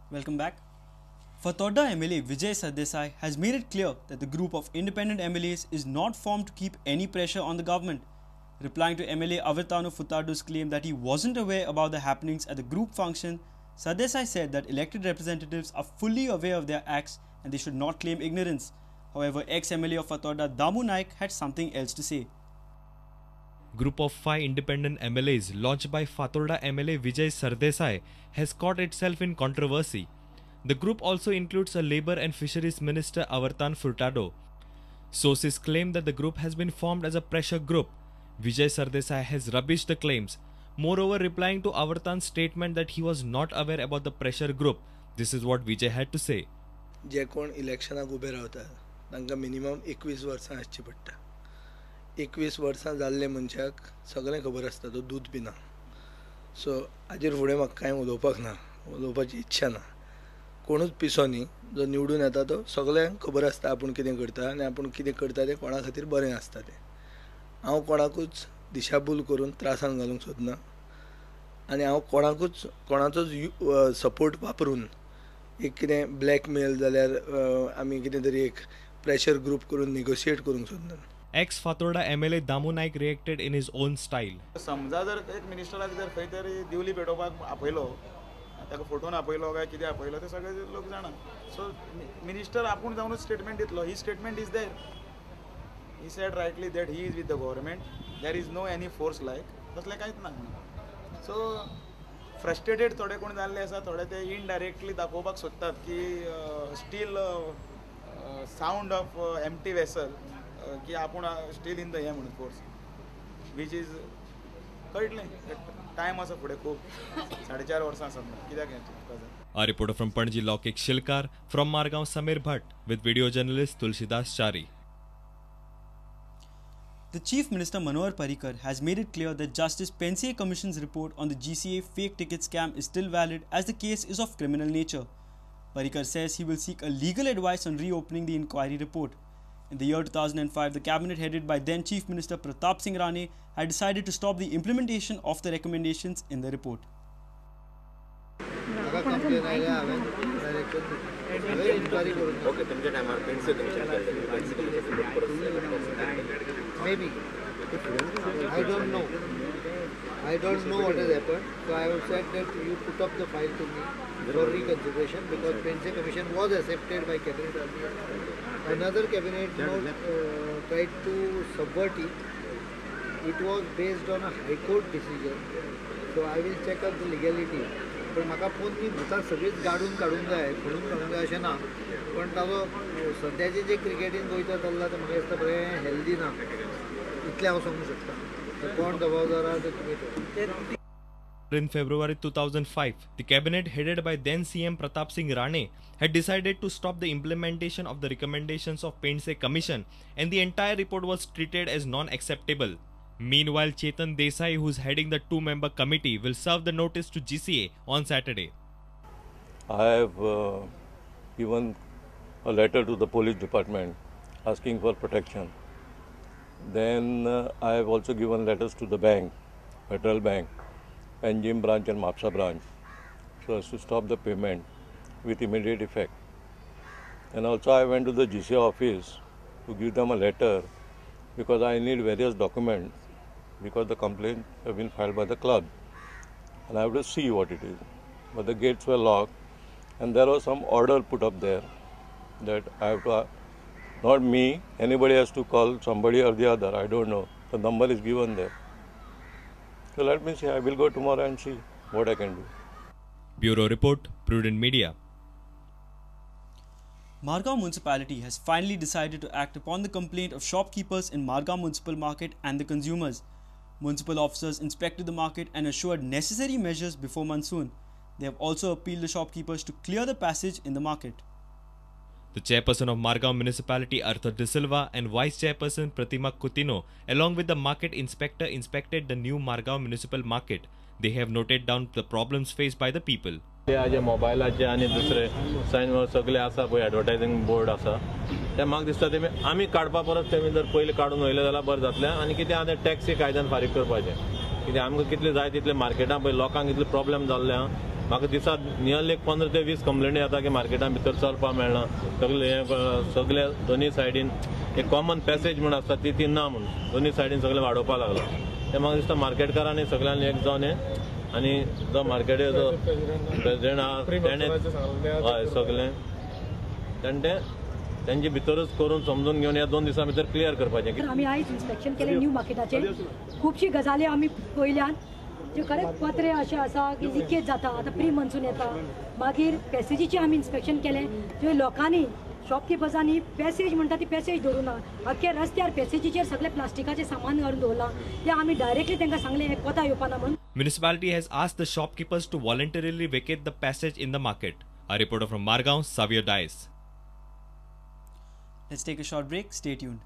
Welcome back. Fatorda MLA Vijay Sardesai has made it clear that the group of independent MLAs is not formed to keep any pressure on the government. Replying to MLA Avertano Furtado's claim that he wasn't aware about the happenings at the group function, Sardesai said that elected representatives are fully aware of their acts and they should not claim ignorance. However, ex-MLA of Fatorda Damu Naik had something else to say. Group of 5 independent MLAs launched by Fatorda MLA Vijay Sardesai has caught itself in controversy. The group also includes a Labour and Fisheries Minister Avertano Furtado. Sources claim that the group has been formed as a pressure group. Vijay Sardesai has rubbished the claims. Moreover, replying to Avertan's statement that he was not aware about the pressure group, this is what Vijay had to say. जे कोण इलेक्शनाक उबे रावता तांकां minimum 21 वर्सां आसची पडटा. 21 वर्सां जाल्ले मनशाक सगळें खबर आसता, तो दूद पिना. सो हाजेर फुडें म्हाका कांय उलोवपाक ना, उलोवपाची इच्छा ना. कोणूच पिसो न्ही, जो निवडून येता तो सगळ्यांक खबर आसता आपूण कितें करता आनी आपूण कितें करता तें कोणा खातीर बरें आसता तें. हांव कोणाकूच दिशाभूल करून त्रासान घालूंक सोदना आनी हांव कोणाकूच कोणाचोच सपोर्ट वापरून एक कितें ब्लॅकमेल जाल्यार आमी कितें तरी एक प्रेशर ग्रूप करून नेगोशिएट करूंक सोदना. Ex Fatorda MLA Damu Naik reacted in his own style. समजा जर एक मिनिस्टराक जर खंय तरी दिवली पेटोवपाक आपयलो, ताका फोटोन आपयलो काय कितें आपयलो ते सगळे लोक जाणा. सो मिनिस्टर आपूण जावनूच स्टेटमेंट दितलो. He statement is there. He said rightly that he is with the government, there is no any force like तसलें कांयच ना. सो फ्रस्ट्रेटेड थोडे कोण जाल्ले आसा, थोडे ते इनडायरेक्टली दाखोवपाक सोदतात की still sound of empty vessel की आपूण स्टील इन the हें म्हणून फोर्स which is कळटलें. टायम आसा फुडें खूब, 4.5 वर्सां आसात कित्याक हें. A reporter from Panaji Laukik Shilkar, from Margao Samir Bhatt with video journalist Tulsidas Chari. The Chief Minister Manohar Parrikar has made it clear that Justice Pendse Commission's report on the GCA fake ticket scam is still valid as the case is of criminal nature. Parrikar says he will seek a legal advice on reopening the inquiry report. In the year 2005, the cabinet headed by then Chief Minister Pratap Singh Rane had decided to stop the implementation of the recommendations in the report. Maybe. I don't know. I don't know what has happened. So I have said that you put up the file to me for reconsideration because Pendse Commission was accepted by cabinet earlier. Another cabinet note tried to subvert it. It was based on a high court decision. So I will check up the legality. पण म्हाका पोन्नी भुतां सगळींच गाडून काडूंक जाय, खणून काडूंक जाय अशें ना, पण ताजो सद्याचे जे क्रिकेटीन गोंयचो चल्ला तें म्हाका दिसता बरें हेल्दी ना, इतलें हांव सांगूंक शकता. कोण जबाबदार आहा तें तुमी. In February 2005, the cabinet headed by then CM Pratap Singh Rane had decided to stop the implementation of the recommendations of Pendse Commission, and the entire report was treated as non-acceptable. Meanwhile, Chetan Desai, who is heading the two-member committee, will serve the notice to GCA on Saturday. I have given a letter to the police department asking for protection. Then I have also given letters to the bank, Federal Bank, Panjim branch and Mapsa branch, so as to stop the payment with immediate effect. And also I went to the GCA office to give them a letter because I need various documents because the complaint have been filed by the club and I have to see what it is. But the gates were locked and there was some order put up there that I have to, not me, anybody has to call somebody or the other, I don't know. The number is given there. So let me see, I will go tomorrow and see what I can do. Bureau Report, Prudent Media. Margao Municipality has finally decided to act upon the complaint of shopkeepers in Margao Municipal Market and the consumers. Municipal officers inspected the market and assured necessary measures before monsoon. They have also appealed the shopkeepers to clear the passage in the market. The chairperson of Margao Municipality, Arthur De Silva, and vice chairperson Pratima Coutinho, along with the market inspector, inspected the new Margao Municipal Market. They have noted down the problems faced by the people. जे मोबायलाचे आनी दुसरे sign सगळे आसा पळय एडवर्टायझिंग board आसा ते म्हाका दिसता तेमी आमी काडपा परस तेमी जर पयलीं काडून वयले जाल्यार बरें जातलें. आनी कितें आहा तें टॅक्सी कायद्यान फारीक करपाचें, कित्याक आमकां कितले जाय तितले मार्केटान पळय लोकांक कितले प्रॉब्लेम जाल्ले आहा. म्हाका दिसाक नियरली एक 15 ते 20 कंप्लेनी येता की मार्केटान भितर चलपाक मेळना, सगळे सगळे दोनी सायडीन एक कॉमन पॅसेज म्हूण आसता ती ती ना म्हूण दोनी सायडीन सगळें वाडोवपाक लागला. तें म्हाका दिसता मार्केटकारांनी सगळ्यांनी एक जावन आनी जो मार्केटाचो प्रेसिडेंट आहा तेणें हय सगळें तेणें तें तेंचे भितरूच करून समजून घेवन ह्या 2 दिसां भितर क्लियर करपाचें. आमी आयज इन्स्पेक्शन केलें न्यू मार्केटाचें. खुबशी गजाली आमी पळयल्यान ज्यो खरेंच पत्रे अशें आसा की लिकेज जाता, आतां प्री मॉन्सून येता. मागीर पॅसेजीचें आमी इन्स्पेक्शन केलें, ज्यो लोकांनी शॉपकिपर्सांनी पॅसेज म्हणटा ती पॅसेज दवरूं ना, अख्खे रस्त्यार पॅसेजीचेर सगळें प्लास्टिकाचें सामान घालून दवरलां. तें आमी डायरेक्टली तांकां सांगलें हें कोता येवपा ना म्हणून. Municipality has asked the shopkeepers to voluntarily vacate the passage in the market. A reporter from Margao, Savio Dias. Let's take a short break. Stay tuned.